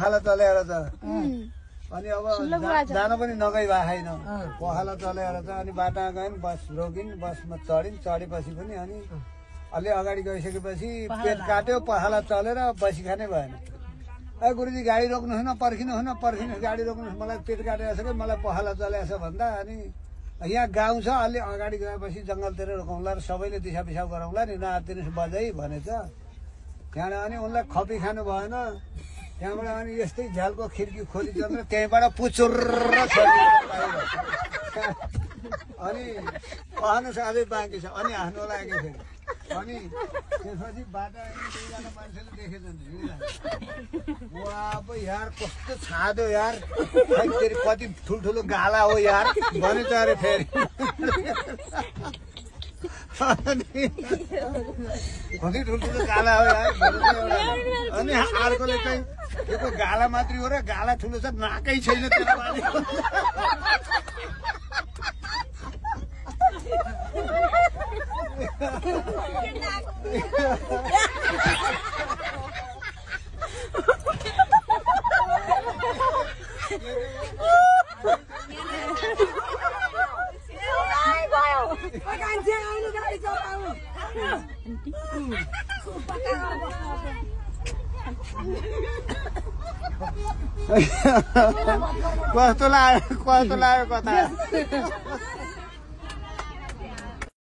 पखाला चलेर त अनि अब जान पनि नगई भए छैन पखाला चलेर त अनि बाटामा गयौँ बस रोकिन् बसमा चढेपछि पनि अनि अलि अगाडि गइसकेपछि पेट काट्यो पखाला चलेर बसी खानै भएन ए गुरुजी गाडी रोक्नुहोस् न पर्खिनुहोस् गाडी रोक्नुहोस् मलाई पेट काटेको छ कि मलाई पखाला चलेको छ भन्दा अनि यहाँ गाउँ छ अलि अगाडि गएपछि जङ्गलतिर रोकाउँला र सबैले दिशा पिसाब गराउँला नि नआत्तिनुहोस् बजाइ भनेछ त्यहाँबाट अनि उनलाई खपी खानु भएन त्यहाँबाट अनि यस्तै झ्यालको खिड्की खोली चल्न त्यहीँबाट पुचुर अनि कहनुहोस् अझै बाँकी छ अनि हाँस्नु लाग्यो फेरि अनि त्यसपछि बाटा दुईजना मान्छेले देखेछन् अब यार कस्तो छादो यार फेरि कति ठुल्ठुलो गाला हो यार भनेछ अरे फेरि कति ठुल्ठुलो गाला हो यार अनि अर्कोले चाहिँ यो त गाला मात्रै हो र गाला ठुलो छ नाकै छैन कस्तो लाग्यो कता